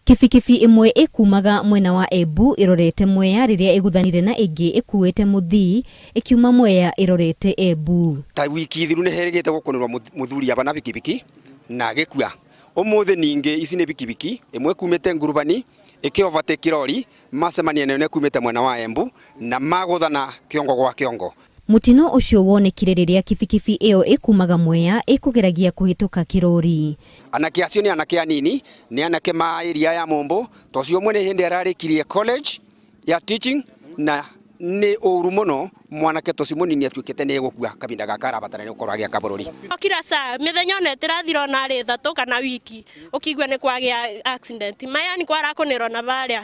Kibikibi ĩmwe ĩkumaga mwena wa Embu ĩrorete Mwea rĩrĩa ĩgũthanire na ĩngĩ ĩkuĩte mũthii ĩkiuma Mwea ĩrorete Embu. Ta wiki thiru nĩ herĩgĩte gũkũnĩrwo mũthuri aba na bikibiki na agĩkua. Ũmũthĩ ningĩ ici nĩ bikibiki ĩmwe kumĩte ngurubani ĩkĩ overtake rori macemania nayo nĩ kumĩte mwena wa Embu na magũthana kĩongo gwa kĩongo. Mũtino ũcio wonekire rĩrĩa kibikibi ĩyo ĩkumaga Mwea ĩkũgeragia kũhĩtũka kĩrori. Anake acio nĩ anake anini, nĩ anake ma area ya Mumbu, to cio ũmwe nĩ hĩndĩ ararĩkirie college ya teaching na nĩ ũru mũno mwanake tocio mũnini atuĩkĩte nĩ egũkua kabinda gaka arabatara nĩ gũkorwo agĩaka bũrũri. Kira saa mĩthenya ona ĩtĩrathira ona rĩ 3 kana wiki ũkigua nĩ kwagĩa accident maya nĩ kwarakũnĩrwo na varĩa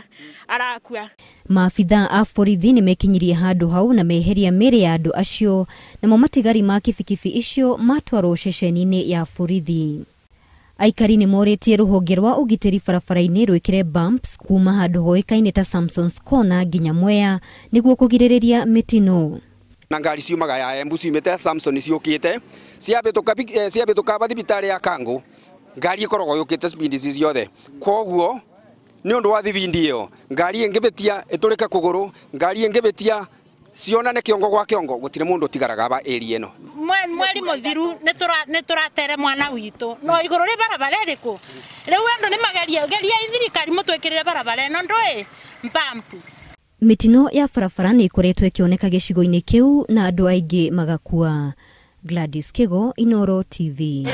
arakua. Maabithaa a borithi nĩ mekinyirie handũ hau na meheria mĩĩrĩ ya andũ acio, namo matigari ma kibikibi icio matwarwo ceceni-inĩ ya borithi. Aikari nĩ morĩtie rũhonge rwa ũgitĩri barabara-inĩ rwĩkĩre bumps kuma handũ hoĩkaine ta Samson's Corner nginya Mwea nĩguo kũgirĩrĩria mĩtino. Na ngari ciumaga ya Embu ciumĩte Samson ciũkĩte ciabĩtũka thibitarĩ ya Kangu, ngari ĩkoragwo yũkĩte speed ici ciothe, koguo nĩ ũndũ wa thibindi ĩyo ngari ĩngĩbĩtia ĩtũrĩke kũgũrũ, ngari ĩngĩbĩtia cionane kĩongo gwa kĩongo, gũtirĩ mũndũ ũtigaraga aba area ĩno. Mweri mũthiru nĩ tũratere mwana witũ no igũrũ rĩ barabara ĩrĩkũ rĩu andũ nĩ mageria geria thirikari mũtwĩkĩrĩre barabara ĩno ndũĩ mbampu. Mĩtino ya barabara nĩ ĩkoretwo ĩkĩoneka gĩcigo-inĩ kĩu na andũ aingĩ magakua. Gladys Kigo, Inooro TV.